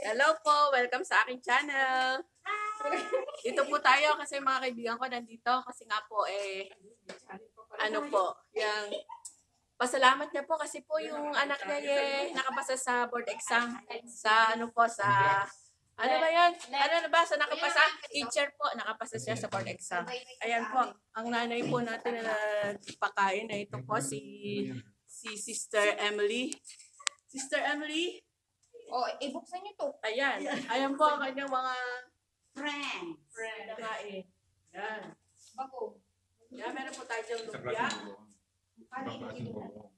Hello po, welcome sa aking channel. Dito po tayo kasi mga kaibigan ko nandito kasi nga po eh ano po, yung pasalamat niya po kasi po yung anak niya eh nakapasa sa board exam sa ano po sa ano ba yan? Ano na ba sa nakapasa? Teacher po, nakapasa siya sa board exam. Ayan po, ang nanay po natin na nagpakain na ito po si si Sister Emily. Sister Emily, Oh, ibuksan niyo to. ayan. Ayan po ang kanyang mga Friend. friend na kain. Ayan. Bago. Ayan, meron po tayo diyang Sa lumpia. klaseng buong. Sa klaseng buong.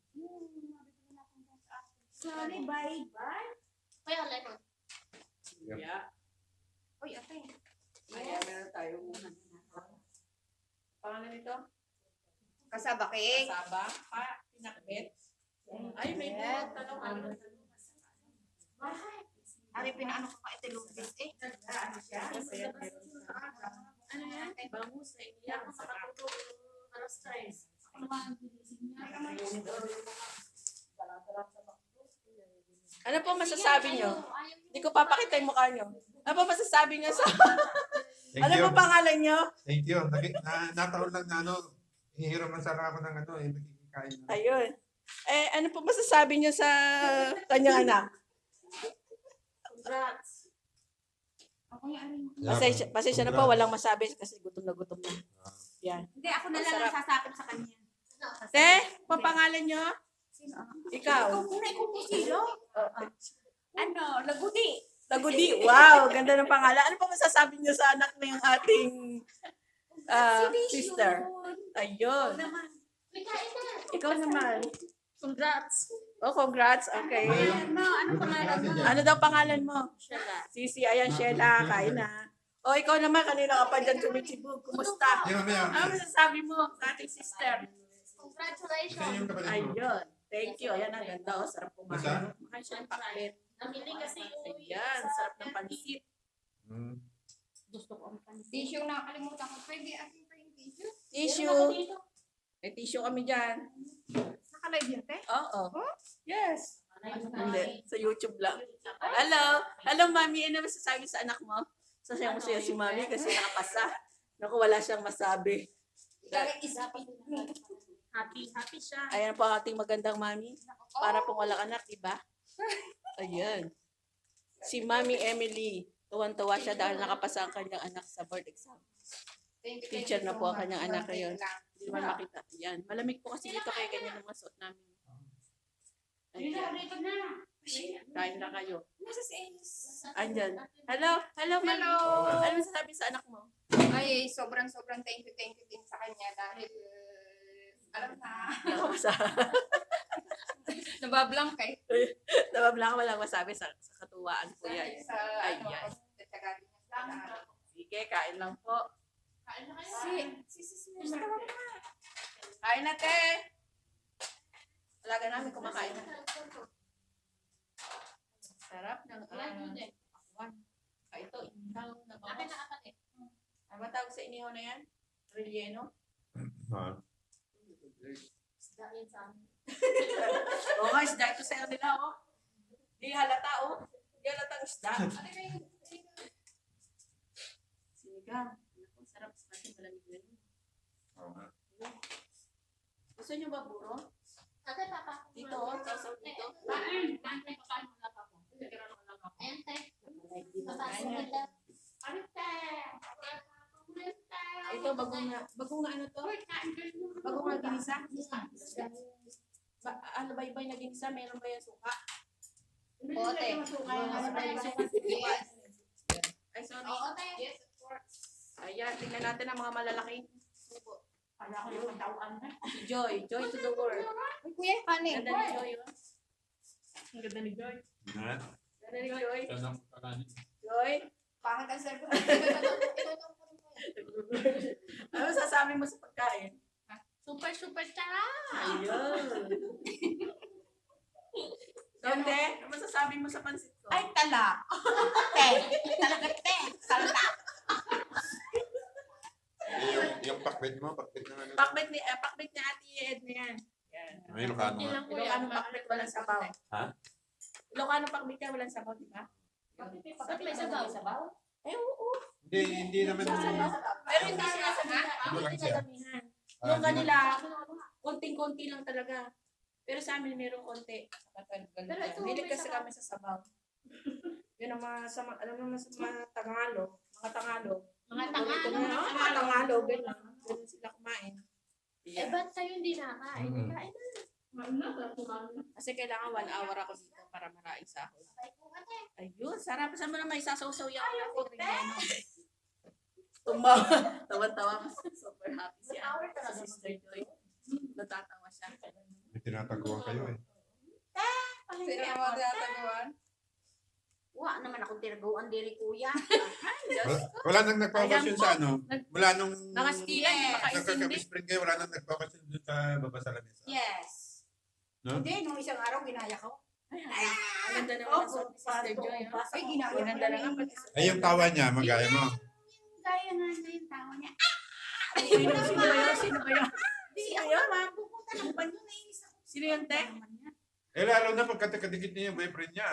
Sorry, bye. Bye. Kaya lemon. Lumpia. Uy, ate. Ayan, meron tayong pangalan nito? Kasaba cake. Kasaba, pa, pinakbet. Ay, may mga tanong. Ano? Ari, pinaano ko pa ito lupis eh. Ano yan? Bangus na iniyak. Ako makatulog alas 3. Ano po masasabi nyo? Hindi ko papakita yung mukha nyo. Ano po masasabi nyo sa... Thank Ano you. po pangalan nyo? Thank you. Nataon lang na ano, hihiram lang sana ako ng ano, eh, makikikain na. Ayun. Eh, ano po masasabi nyo sa kanyang anak? Congrats. Ako yung ari. Pasensya, pasensya na po, walang masabi kasi gutom na gutom na. Yan. Hindi, ako na lang ang Masarap. sasakop sa kanya. Te, papangalan nyo? Sino? Ikaw. Ikaw muna, ikaw po sino? Ano, Lagudi. Lagudi. Wow, ganda ng pangalan. Ano pa masasabi nyo sa anak ng ating sister? Ayun. Naman. May kain na. Ikaw naman. Congrats. Oh, congrats. Okay. Ano, ano pangalan mo? Ano daw pangalan mo? Sheila. Sisi, ayan, Sheila, kain na. Oh, ikaw naman, kanina ka pa dyan tumitibog. Kumusta? Hindi, mamaya. Ano masasabi mo sa ating sister? Congratulations. Saan yung kapatid mo? Ayun. Thank you. Ayan, ang ganda. Oh, sarap kumain. Nasa? Kumain siya ng pakbet. Namili kasi yung Ayan, sarap ng pansit. Gusto ko ang pansit. Tissue na nakalimutan ko. Pwede, asin pa yung tissue? Tissue. May tissue kami dyan. Naka-live yun, te? Oo. Yes. Hindi. Sa YouTube lang. Hello. Hello, Mami. Ano masasabi sa anak mo? Sasaya mo siya si Mami kasi nakapasa. Naku, wala siyang masabi. Isipin. Happy, happy siya. Ayan po ang ating magandang Mami. Para pong walang anak, di ba? Ayan. Si Mami Emily. Tuwan-tuwa siya dahil nakapasa ang kanyang anak sa board exam. Thank you, thank Teacher you na so po ang much. kanyang anak Konti ngayon. lang. Hindi naman makita. Ayan. Malamig po kasi dito kaya ganyan ang mga suot namin. Ayan. Dito na. Kain na kayo. Nasa si Elis. Andyan. Hello. Hello, Mami. Hello. Ano masasabi sa anak mo? Ay, sobrang sobrang thank you din sa kanya dahil alam na, Nakapasa. nabablank eh. Nababla ka, walang masabi sa katuwaan po yan. Dahil sa ano, Ayan. pagtatyaga din niya sa pag-aaral. Sige, kain lang po. Kain na kayo. Si, si, si, si, si, Kain na, te! Alaga namin kumakain na. Sarap ng Wala yun eh. pakwan. Ah, ito, inihaw na Akin bangos. na apat eh. Ano ba tawag sa inihaw na yan? Relleno? Ah. Isda yan sa amin. Oo nga, isda ito sa'yo nila, oh. Di halata, oh. Di halatang isda. Sinigang. Naku, sarap kasi malamig na yun. Oo nga. Gusto niyo ba buro? Ate, papa. Dito, oh. Sausaw dito. Kain. Kain, kain, wala pa ako. Ayan, te. Papasok kita. Ano, te? Ito, bagong na ano to? Bagong na ginisa? Ba, ano ba iba yung naginisa? Meron ba yung suka? Bote. Yes. Ay, sorry. Oo, te. Yes, of course. Ayan, tingnan natin ang mga malalaking subo. Kala ko yung tauan na. Si Joy. Joy to the world. Uy, kuya, kanin. Ganda ni Joy, oh. Ang ganda ni Joy. Na? Ganda ni Joy. Saan ang kakanin? Joy, Pangit ang service. Ito, ito, ito. ano sasabi mo sa pagkain? Super, super sarap. Ayun. Donde, ano masasabi mo sa pansit ko? Ay, tala. Te. Talaga, te. Salta. Eh, yung pakbet mo, pakbet ng ano. Pakbet ni Ate Ed na yan. Yan. May Ilocano Konti nga. lang, kuya. Ilocano pakbet, walang sabaw. Ha? Ilocano pakbit yan, walang sabaw, di ba? Ba't may sabaw? Eh, oo. Hindi, hindi naman. Pero hindi sila sa Ano lang hindi siya? dinadamihan. Ah, Yung hindi kanila, konting-konti lang talaga. Pero sa amin, merong konti. Pero ito, Hilig may kasi sabaw. kami sa sabaw. Yun ang mga, sa, alam naman sa mga Tagalog, mga Tagalog. Mga tanga. Mga Tagalog, ganyan. Ganun sila kumain. Eh, ba't kayo hindi nakain? Kain na. Kasi kailangan 1 hour ako dito para maraing sahod. Ayun, sarap. Saan mo na may sasawsaw yung ako? Tumawa. Tawa-tawa. Super happy siya. Si Sister Joy. Natatawa siya. May tinataguan kayo eh. Sino ang mga tinataguan? Wa naman akong tiraguan diri, kuya. Wala, wala nang nagpapakasyon sa ano. Mula nung Nakastila, hindi makaintindi. nagkaka-best friend kayo, wala nang nagpapakasyon dun sa baba sa lamesa. Yes. No? Hindi, nung isang araw ginaya ko. Ay, ang ganda naman ang suot ni Sister Joy. Ah. Ay, ginaya Ang ganda na nga pati sa... Ay, yung tawa niya, magaya mo. Gaya nga na yung tawa niya. Sino, sino ba yun? Sino ba yun? Di Sino ako yun? naman, pupunta ng banyo, nainis ako. Sino yun, te? Eh, lalo na pagkatagdikit niya yung boyfriend niya.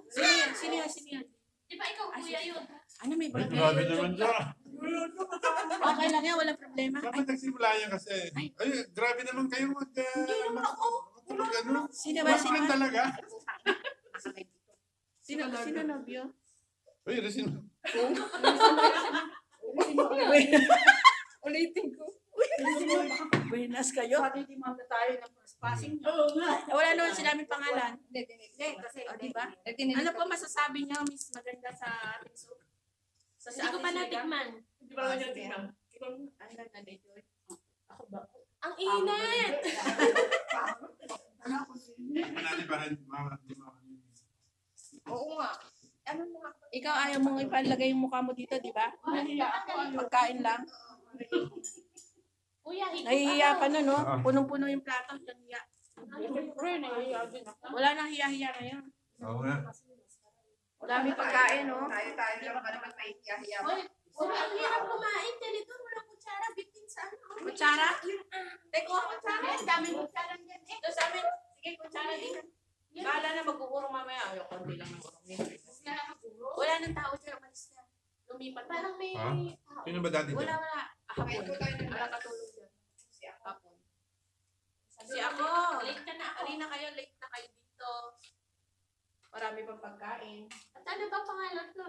Sino yun? Sino yun? Sino yun? Di ba ikaw, kuya, yun? Ano, may Ay, bagay? grabe naman siya. Okay lang yan, walang problema. Ay, Dapat nagsimula yan kasi. Ay, grabe naman kayo mag... Hindi naman ako. Mag, ano? sino ba? Sino Boyfriend ba? talaga. Sino, sino nobyo? Uy, resin. Ulitin ko. Buenas kayo. Sabi di ma'am na tayo ng first passing. Oo nga. Wala naman sinabing pangalan. Hindi, hindi. Hindi, kasi O, di ba? Hindi, Ano po masasabi niyo, Miss Maganda, sa ating soup? Sa, Hindi ko pa natikman. Hindi pa natin tikman. Ang ganda ni Joy. Ako ba? Ang init! Manali pa rin. Di ma- Oo nga. Ano mga Ikaw ayaw mong ipalagay yung mukha mo dito, di ba? Pagkain lang. Kuya, higop Nahihiya ako. pa na, no? Oo. Punong-puno yung plato. Nahihiya. Wala nang hiya-hiya ngayon. Oo nga. Dami pagkain, no? Tayo-tayo lang ba naman may hiya-hiya. Hoy, hoy, ang hirap kumain. Ganito, walang kutsara. Bitin sa ano. Kutsara? Teko, kutsara. Ang dami kutsara dyan eh. Ito sa amin. Sige, kutsara din. Bahala na mag-uurong mamaya. Ayaw, konti lang ang urong yun. Wala nang tao dyan. Umalis na. Lumipat na. Parang may Ha? tao. Sino ba dati Wala, dyan? wala. Kain Hapon. po tayo ng Wala katulog dyan. Si ako. Hapon. Si ako. Late ka na ako. Alina kayo, late na kayo dito. Marami pang pagkain. At ano ba pangalan ko?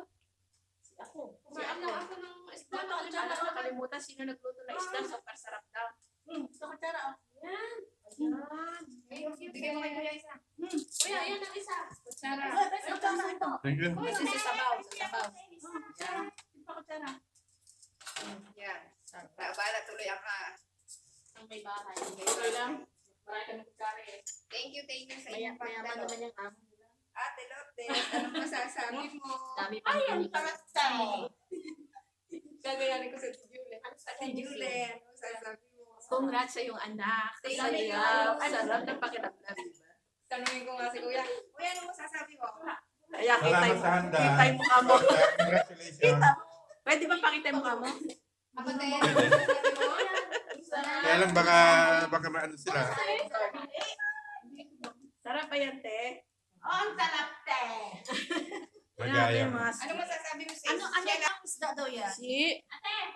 Si ako. Si Kumain ako. lang ako ng isda. Luto ko tsara. Nakalimutan sino nagluto na isda. Super sarap daw. Gusto ko tsara. Oh. Yan. Bigay mo kay Kuya isa. Kuya, yan ang isa. Kutsara. Thank you. Kasi sa sabaw. Sa sabaw. Kutsara. Pa kutsara. Yan. Bahala tuloy ang ka. Ang may bahay. Okay lang. Marami kami kutsara eh. Thank you sa Maya, inyong mayaman pagdalo. naman yung amo nila. Ate Lotte, anong masasabi mo? Dami pang Ay, Gagayanin ko sa Jule. Ano sa Ate Jule, anong masasabi mo? Congrats sa iyong anak. Thank Sarap. you. Sarap ng pakiramdam. Diba? Tanungin ko nga si Kuya. Kuya, anong masasabi mo? Kaya kita Salamat yung, sa handa. kita yung mukha mo. Congratulations. Pwede ba pakita yung mukha mo? Ako din, anong masasabi mo? Kaya lang baka, baka maano sila. Sarap ba yan, te? Oh, ang sarap te. Magaya. Grabe, mga Anong masasabi mo, sis? Ano, ano Siya ang isda daw yan? Si,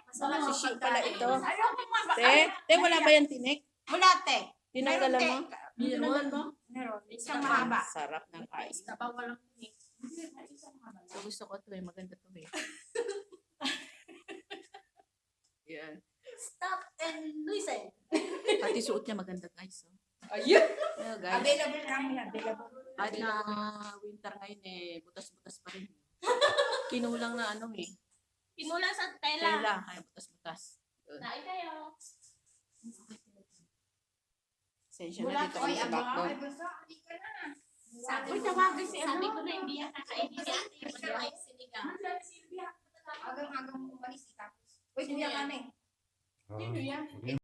Masarap si Shi pala ito. Ayoko nga. Te, te, wala ba yan tinik? Wala te. Tinanggalan Meron, mo? Meron mo? Meron. Isang mahaba. Sarap ng kain. Isda ba walang tinik? So, gusto ko to eh. Maganda to eh. Yan. Stop and listen. Pati suot niya maganda, guys. Oh. Ayun! Ayun, guys. Available kami, available. Kahit na winter ngayon eh, butas-butas pa rin. Kinulang na ano eh. Kinulang sa tela. Tela, kaya butas-butas. Kain kayo. Sensya na dito Oy, kami sa ang mga backbone. kay Bunso, halika na. Sabi Uy, tawagan si Sabi ano. ko na hindi yan kakainin si ate. Yung may sinigang. Agang-agang umalis eh, tapos. Uy, kuya kami. Ah, okay.